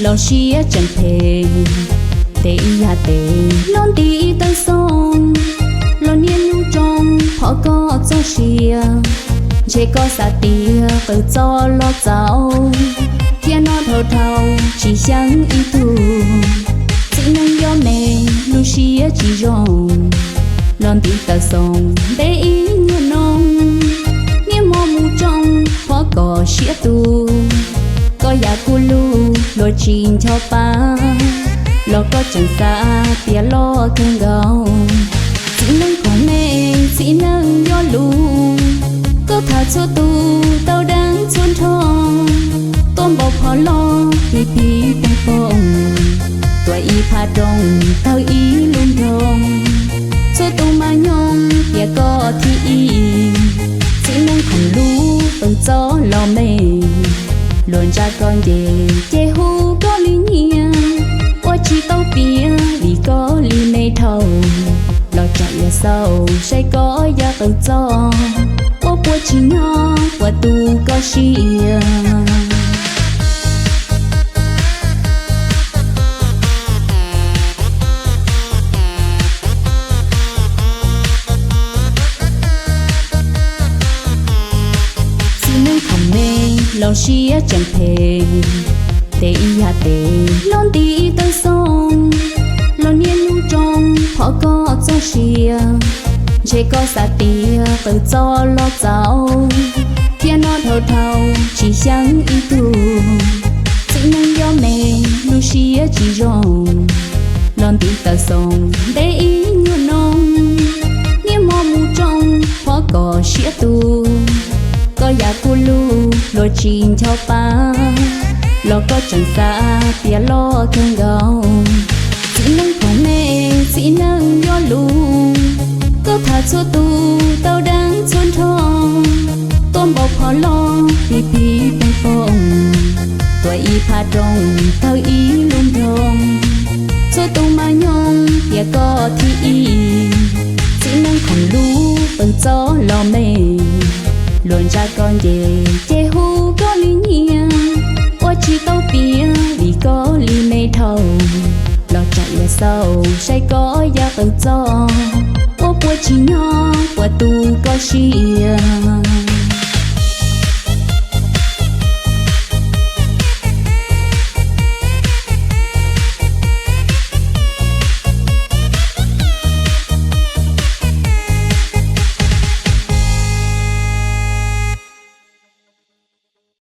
Los siab tseem phem, ntev ib yam tes los nti taw xoo, los niaj hnub tsoo phov koj txoj sia. Ntshe koj xav tias qws txoj los txaus, thiab noj dhau dhau tsis xyeeb ib tug. Txiv neej nco me, lub siab tsis zoo, los nti taw xoo ntev ib nyuag noo. Niaj hmo mus tsoo phov koj siab tu, koj yam kuv lub luag tsis ncho pa, los koj tseem xav tias loj kawg nkaus. Txiv neej khoom me, txiv neej nco lus, koj tham txhua tus tau deev txhua nrho, tuaj npau phov loj pig pig poog poog, tuaj ib phaj rooj tawg ib lub nroog. Txhua tus mas nyoog tias koj thib ib, txiv neej khoom lub qws txoj los me, luag ntsa koj nce ces hu koj li nyiam. Ua tsis tau tiav vim koj li me dhau, los tsom iav xaus saib koj yog qws txoj, ua puas tsis nyob puas tu koj siab. Txiv neej khoom me, los siab tseem phem, ntev ib yam tes los nti taw xoo, los niaj hnub tsoo phov koj txoj sia. Ntshe koj xav tias qws txoj los txaus, thiab noj dhau dhau tsis xyeeb ib tug. Txiv neej nco me, lub siab tsis zoo, los nti taw xoo ntev ib nyuag noo. Niaj hmo mus tsoo phov koj siab tu, koj yam kuv lub luag tsis ncho pa, los koj tseem xav tias loj kawg nkaus. Txiv neej khoom me, txiv neej nco lus, koj tham txhua tus tau deev txhua nrho, tuaj npau phov loj pig pig poog poog, tuaj ib phaj rooj tawg ib lub nroog. Txhua tus mas nyoog tias koj thib ib, txiv neej khoom lub qws txoj los me, luag ntsa koj nce ces hu koj li nyiam. Ua tsis tau tiav vim koj li me dhau, los tsom iav xaus saib koj yog qws txoj, ua puas tsis nyob puas tu koj siab.